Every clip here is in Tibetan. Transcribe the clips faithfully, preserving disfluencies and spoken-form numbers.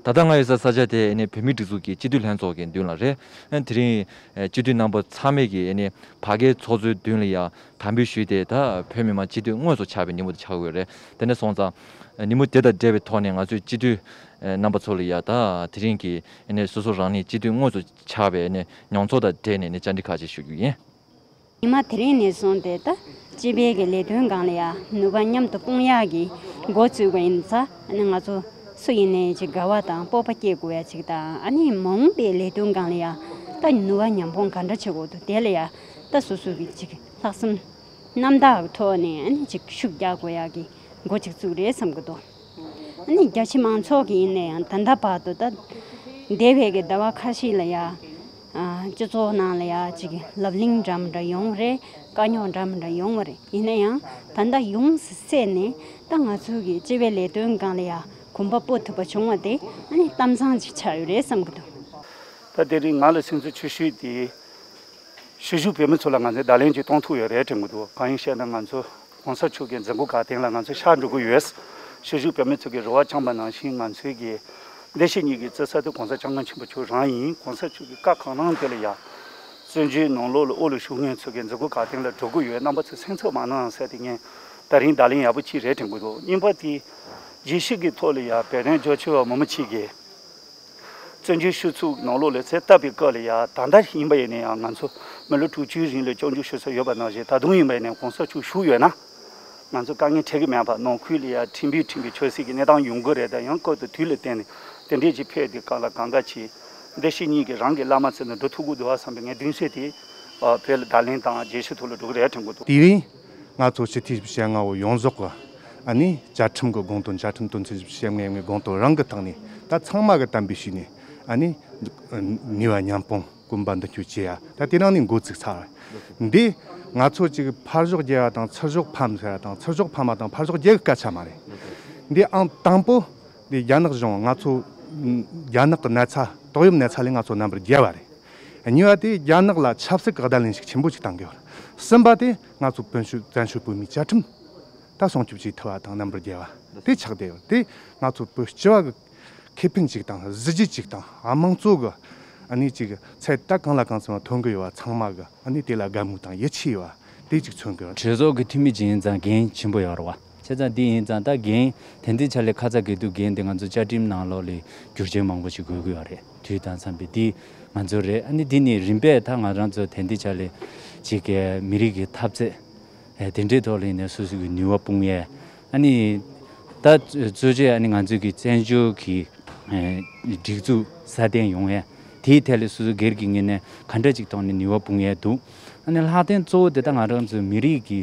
ད་ལྟ་ང་ཡོད་ས་ས་ཆ་དེ་ཨ་ནི་བོད་མིའི་སྒྲིག་འཛུགས་ཀྱི་སྤྱི་འཐུས་ལྷན་ཚོགས་ཀྱི་མདུན་ལ་རེད། ཨ་དེ་རིང་ཨ་སྤྱི་འཐུས་རྣམ་པ་ཚང་མས་ཀྱིས་ཨ་ནི་བར་བརྒལ་ཚོགས་གཙོའི་མདུན་ལ་ཡ་དམ་འབུལ་ཞུས་ཏེ། ད་བོད་མི་མང་སྤྱི་འཐུས་དངོས་སུ་ཆགས་པའི་ཉིན་མོ་དེ་ཆགས་ཡོད་རེད། དེ་འདྲ་སོང་ཙང་ཉིན་མོ་དེ་དང་འབྲེལ་བའི་ཐོག་ནས་ང་ཚོས་སྤྱི་འཐུས་ཨ་རྣམ་པ་ཚོ་ལ་ཡ་ད་དེ་རིང་གི་ཨ་ནི་སོ་སོ་རང་ཉིད་སྤྱི་འཐུས་དངོས་སུ་ཆགས་པའི་ཨ་ནི་མྱོང་ཚོར་དང་འབྲེལ་ནས་ནི་བཅར་འདྲི་ཁག་ཅིག་ཞུ་རྒྱུ་ཡིན། ཉི་མ་དེ་རིང་ནས་བཟུང་སྟེ་ད་སྤྱི་པའི་གི་ལས་དོན་སྒང་ལ་ཡ་ནུས་པ་མཉམ་དུ་སྤུངས་ཡག་གི་འགོ་བཙུགས་པ་ཡིན་ཙང་། ཨ་ནི་ང་ཚོ་སུ་ཡིན་ནའི་ཅིག་དགའ་བ་དང་སྤོབས་པ་སྐྱེ་དགོས་ཡ་ཅིག་དང་། ཨ་ནི་མ་འོངས་པའི་ལས་དོན་སྒང་ལ་ཡ་ད་ནུས་པ་ཉམས་སྤུངས་ག་འདྲ་བྱེད་དགོས་འདུག་དེ་ལ་ཡ་ད་སོ་སོ་གི་ཅིག་ལྷག་བསམ་རྣམ་དག་གི་ཐོག་ནས་ཨ་ནི་ཅིག་ཤུགས་རྒྱག་དགོས་ཡ་གི་འགོ་ཅིག་བཙུགས་རེད་བསམ་གི་འདུག་ཨ་ནི་རྒྱ་ཆེ་མང་ཚོགས་ཀྱི་ཡིན་ན་ཡང་ད་ལྟ་བར་དུ་ད་འདས་པའི་གི་ཟླ་བ་ཁ་ཤས་ལ་ཡ་ཨ་སྤྱི་ཚོགས་ནང་ལ་ཡ་ཅིག་ལབ་གླེང་འདྲ་མི་འདྲ་ཡོང་བ་རེད། དཀའ་རྙོག་འདྲ་མི་འདྲ་ཡོང་བ་རེད། ཡིན་ན་ཡང་ད་ལྟ་ཡོངས་སུ་བསལ་ནས་ད་ང་ཚོ་གི་སྤྱི་པའི་ལས་དོན་སྒང་ལ་ཡ་གོམ་པ་སྤོ་ཐུབ་པ་བྱུང་བ་དེ་ཨ་ནི་གཏམ་བཟང་ཅིག་ཆགས་ཡོད་རེད་བསམ་གི་འདུག་ད་དེ་རིང་ང་ལ་སེམས་ཚོར་ཆེ་ཤོས་དེ། གཞིས་བཞུགས་བོད་མི་ཚོ་ལ་ང་ཚོས་བརྡ་ལན་ཅིག་གཏོང་ཐུབ་ཡོད་རེད་དྲན་གྱི་འདུག་གང་ཡིན་ཞེ་ན། ང་ཚོ་གོང་ས་མཆོག་གི་མཛད་སྒོ་ག་སྟེང་ལ་ང་ཚོ་ཤར་འགྲོ་གི་ཡོད། གཞིས་བཞུགས་བོད་མི་ཚོ་གིས་རེ་བ་བཅངས་པ་ནང་བཞིན། ང་ཚོའི་གི་བདེ་སྐྱིད་གཉིས་ཀྱི་རྩེ་ས་དེ་གོང་ས་སྐྱབས་མགོན་ཆེན་པོ་མཆོག་རང་ཡིན། གོང་ས་མཆོག་གི་བཀའ་གང་གནང་དེ་ལ་ཡ་བཙན་བྱོལ་ནང་ལོགས་ལ་དབུ་ལ་བཞུགས་མཁན་ཚོ་གི་མཛད་སྒོ་ག་སྟེང་ལ་འགྲོ་གི་ཡོད། རྣམ་པ་ཚོས་སེམས་ཚོར་མ་གནང་ཟེར་དེ། ངས་ད་རིང་བརྡ་ལན་ཡག་པོ་ཅིག་རེད་དྲན་གྱི་འདུག་གཉིས་པ་དེ། རྒྱལ་སྤྱི་གི་ཐོག་ལ་ཡ་བོད་དོན་རྒྱབ་སྐྱོར་བ་མང་པོ་ཅིག་གིས། བཙན་བྱོལ་སྤྱི་ཚོགས་ནང་ལོགས་ལ་ཚོད་ལྟ་བའི་སྐབས་ལ་ཡ། ད་ལྟ་ཡིན་པ་ཡིན་ན་ཡང་ང་ཚོ་མི་ལོ་དྲུག་ཅུའི་རིང་ལ་སྐྱོང་རྒྱུ་ཞུ་ས་ཡོད་པ་ནང་བཞིན། ད་དུང་ཡིན་པ་ཡིན་ན་གོང་ས་མཆོག་བཞུགས་ཡོད་ན། ང་ཚོ་དཀའ་ངལ་འཕྲད་ཀྱི་མེད་པ། ནང་ཁུལ་ལ་ཡ་ཁྲིམས་བུ་ཁྲིམས་ཀྱི་ཆོས་སྲིད་ཀྱི་གནས་སྟངས་ཡོང་གི་རེད། ད་ཡང་སྐབས་དང་དུས་ལ་བརྟེན་ནས་དེ་འདྲས་ཅིག་ཕེབས་ཏེ་གང་ལ་གང་དགའ་ཅིག་བདེ་སྐྱིད་གཉིས་ཀྱི་རང་གི་བླ་མ་ཚོ་ནང་འགྲོ་ཐུབ་ཀྱི་འདུག་བསམ་པའི་ངའི་གདུང་སེམས་དེ་བོད་ལ་བརྡ་ལན་དང་རྒྱལ་སྤྱི་ཐོག་ལ་འགྲོ་གི་རེད་དྲན་གྱི་འདུག་དེ་རིང་ང་ཚོ་སྤྱི་འཐུས་བཞི་བཅུ་ཞེ་ལྔ་བོ་ཡོངས་རྫོགས་ཀྱི་ཨ་ནི་བཅའ་ཁྲིམས་ཀྱི་དགོངས་དོན། བཅའ་ཁྲིམས་དོན་ཚན་བཞི་བཅུ་ཞེ་ལྔའི་དགོངས་དོན་རང་གི་ཐོག་ནས། ད་ཚང་མ་གིས་དམ་འབུལ་ཞུས་ནས་ཨ་ནི་ནུས་པ་མཉམ་སྤུངས་གོམ་པ་མདུན་སྐྱོད་བྱེད་ཡ། ད་དེ་རིང་ནས་འགོ་བཙུགས་ཚར། འདི་ང་ཚོ་ཅིག་ཕར་ཕྱོགས་རྒྱལ་བ་དང་ཚུར་ཕྱོགས་ཕམ་ཟེར་བ་དང་། ཚུར་ཕྱོགས་ཕམ་པ་དང་ཕར་ཕྱོགས་རྒྱལ་གྱི་སྐད་ཆ་མ་རེད། འདི་ཨང་དང་པོ་འདི་རྒྱ་ནག་གཞུང་། ང་ཚོ་རྒྱ་ནག་གི་ན་ཚ། ཏོག་དབྱིབས་ན་ཚ་ལས་ང་ཚོ་རྣམ་པར་རྒྱལ་བ་རེད། གཉིས་པ་དེ་རྒྱ་ནག་ལ་ཆབ་སྲིད་ཀྱི་བརྡ་ལན་ཤུགས་ཆེན་པོ་ཞིག་བཏང་གི་ཡོད་རེད། གསུམ་པ་དེ་ང་ཚོ་བོད་བཙན་བྱོལ་བོད་མིའི་བཅའ་ཁྲིམས་ད་སྲུང་སྐྱོབ་བྱེད་ཐུབ་པ་དང་རྣམ་པར་རྒྱལ་བ་དེ་ཆགས་བསྡད་ཡོད་རེད། དེ་ང་ཚོ་བོད་སྤྱི་པ་གི་ཁེ་ཕན་གཅིག་དང་གཟི་བརྗིད་གཅིག་དང་། ཨ་མང་གཙོ་གི་ཨ་ནི་ཅིག་ཚད་ད་གང་ལ་གང་འཚམ་ཐོན་གི་ཡོད་པ། ཚང་མ་གི་ཨ་ནི་དེ་ལ་དགའ་མོས་དང་ཡིད་ཆེས་ཡོད་པ་དེ་ཅིག་མཚོན་གི་ཡོད། གྲོས་ཚོགས་ཀྱི་འཐུས་མི་ཅིག་ཡིན་ཙང་འགན་ཆེན་པོ་ཡོད་རེད་བ། བྱས་ཙང་འདི་ཡིན་ཙང་ད་འགན་དེ་འདྲའི་ཆ་ལས་ཁ་ཚ་དགོས་གཏུགས་འགན་དེ། ང་ཚོ་བཅའ་ཁྲིམས་ནང་ལོགས་ལ་བསྒྱུར་བཅོས་མང་པོ་ཞིག་དགོས་ཀྱི་ཡོད་རེད། དུས་དང་འཚམས་པའི་འདི་ང་ཚོ་རེད། ཨ་ནི་འདི་ནི་རིམ་པས་ད་ང་རང་ཚོ་དེ་འདྲའི་ཆ་ལས་ཅིག་གི་མི་རིགས་ཀྱི་འཐབ་རྩོད་ཨེ་དེ་འདྲའི་ཐོག་ལ་ཡིན་ན་སོ་སོ་གི་ནུས་པ་སྤུངས་ཡས། ཨ་ནི་ད་གཙོ་ཆེ་ཨ་ནི་ང་ཚོ་གི་བཙན་བྱོལ་གྱི་ཨེ་སྒྲིག་འཛུགས་སྲ་བརྟན་ཡོང་ཡས། དེའི་ཐད་ལ་སོ་སོ་སྒེར་གྱི་ངོས་ནས་ག་འདྲ་ཅིག་ཐོག་ནས་ནུས་པ་སྤུངས་ཡས་འདུག་ཨ་ནི་ལྷག་དོན་གཙོ་བོ་དེ་ད་ང་རང་ཚོ་མི་རིགས་ཀྱི་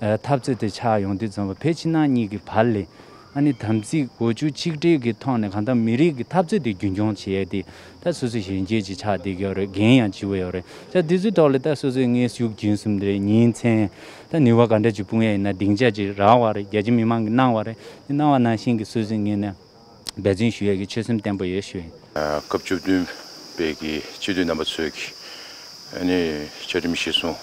ཨེ་འཐབ་རྩོད་དེ་ཆགས་ཡོང་དུས་ཙམ་པ། བོད་ཕྱི་ནང་གཉིས་ཀྱི་བར་ལ་ཨ་ནི་དམ་ཚིག་གོ་རྒྱུ་གཅིག་སྒྲིལ་གྱི་ཐོག་ནས་གང་ལྟར་མི་རིགས་ཀྱི་འཐབ་རྩོད་དེ་རྒྱུན་འཁྱོངས་བྱེད་ཡས་དེ། ད་སོ་སོ་གཞོན་སྐྱེས་ཅིག་ཆགས་བསྡད་ཀྱི་ཡོད་རེད། འགན་ཡང་ལྕི་བོ་ཡོད་རེད། ད་འདི་ཚོའི་ཐོག་ལ་ད་སོ་སོའི་ངའི་གཞུག་རྒྱུན་གསུམ་དེ་རེད། ཉིན་མཚན་ད་ནུས་པ་ག་འདྲ་ཅིག་སྤུངས་ཡས་ཡིན་ན། སྡིངས་ཆ་ཅིག་རག་པ་རེད། རྒྱ་ཆེ་མི་མང་གིས་གནང་བ་རེད། དེ་གནང་བ་ནང་བཞིན་གྱི་སོ་སོའི་ངོས་ནས་འབད་བརྩོན་ཞུ་ཡས་ཀྱི་ཆོད་སེམས་བརྟན་པོ་ཡོད་ཞུ་ཡིན། སྐབས་བཅུ་བདུན་པའི་གི་སྤྱི་འཐུས་རྣམ་པ་ཚོས་ཀྱི་ཨ་ནི་བཅའ་ཁྲིམས་གཞིར་བཟུང་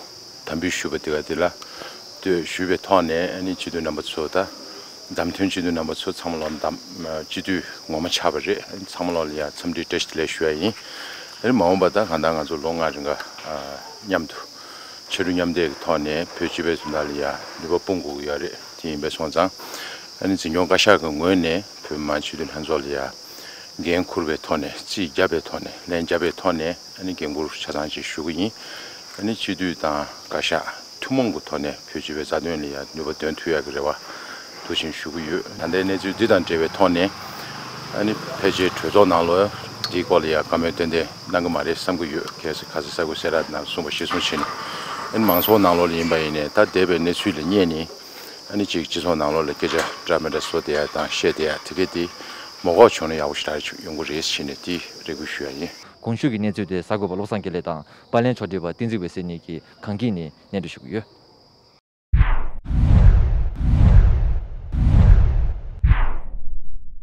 དམ་འབུལ་ཞུས་པ་དེ་ག་དེ་ལ་ལྟོས་ཞུས་པའི་ཐོག་ནས། ཨ་ནི་སྤྱི་འཐུས་རྣམ་པ་ཚོ་ད་བདམས་ཐོན་སྤྱི་འཐུས་རྣམ་པ་ཚོ་ཚང་མ་ལོག་བདམས་སྤྱི་འཐུས་ངོ་མ་ཆགས་པ་རེད། ཨ་ནི་ཚང་མ་ལོག་ལ་ཡ་འཚམས་འདྲི་བཀྲ་ཤིས་བདེ་ལེགས་ཞུ་ཡ་ཡིན། ཨ་ནི་མ་འོངས་པ་ད་གང་ལྟར་ང་ཚོ་ལོ་ལྔ་རིང་ག་མཉམ་དུ་ཕྱི་རུ་མཉམ་འདེགས་ཀྱི་ཐོག་ནས་བོད་སྤྱི་པའི་དོན་དག་ལ་ཡ་ནུས་པ་སྤུངས་དགོས་ཀྱི་ཡོད་རེད། དེ་ཡིན་པས་སོང་ཙང་ཨ་ནི་འཛིན་སྐྱོང་བཀའ་ཤག་གི་ངོས་ནས་བོད་མི་མང་སྤྱི་འཐུས་ལྷན་ཚོགས་ལ་ཡ་འགན་འཁུར་བའི་ཐོག་ནས། རྩིས་བརྒྱབ་པའི་ཐོག་ནས། ལན་བརྒྱབ་པའི་ཐོག་ནས་ཨ་ནི་འགན་འཁུར་ཆ་ཚང་ཅིག་ཞུ་གི་ཡིན། ཨ་ནི་སྤྱི་འཐུས་དང་བཀའ་ཤག་ཐུན་མོང་གི་ཐོག་ནས་བོད་སྤྱི་པའི་རྩ་དོན་ལ་ཡ་ནུས་པ་འདོན་ཐུབ་ཡག་གི་རེ་བ་འདུག་ཅིང་ཞུ་གི་ཡོད། ད་ལྟའི་གནས་ཚུལ་འདི་དང་འབྲེལ་བའི་ཐོག་ནས་ཨ་ནི་ཕལ་ཆེར་གྲོས་ཚོགས་ནང་ལོགས་འདིའི་སྐོར་ལ་ཡ་བཀའ་མོལ་ཏན་ཏན་གནང་གི་མ་རེད་བསམ་གི་ཡོད། གལ་སྲིད་ཁ་ས་ས་ཁུལ་སེ་ར་ནང་གསུངས་པ་གཞིར་བཟུང་བྱས་ནས། ཨ་ནི་མང་ཚོགས་ནང་ལོགས་ལ་ཡིན་པ་ཡིན་ནའི་ད་འདས་པའི་གནས་ཚུལ་ལ་བསྙད་ནས། ཨ་ནི་ཅིག་སྤྱི་ཚོགས་ནང་ལོགས་ལ་སྐད་ཆ་འདྲ་མི་འདྲ་བཟོ་བསྡད་ཡ་དང་བཤད་བསྡད་ཡ་དེ་གས་དེ་མ་འགོག་བྱུང་ན་ཡག་པོ་ཞེ་དྲག་ཅིག་ཡོང་གི་རེད་ཟེར་ནས་དེ་རེ་སྐུལ་ཞུ་ཡ་ཡིན། གོང་ཞུས་ཀྱི་གནས་ཚུལ་དེ་གསར་འགོད་པ་བློ་བཟང་དགེ་ལེགས་དང་པར་ལེན་ཕྱོགས་སྒྲིག་པ་བསྟན་འཛིན་འོད་ཟེར་གཉིས་ཀྱིས་གངས་སྐྱིད་ནས་སྙན་སྒྲོན་ཞུ་གི་ཡོད།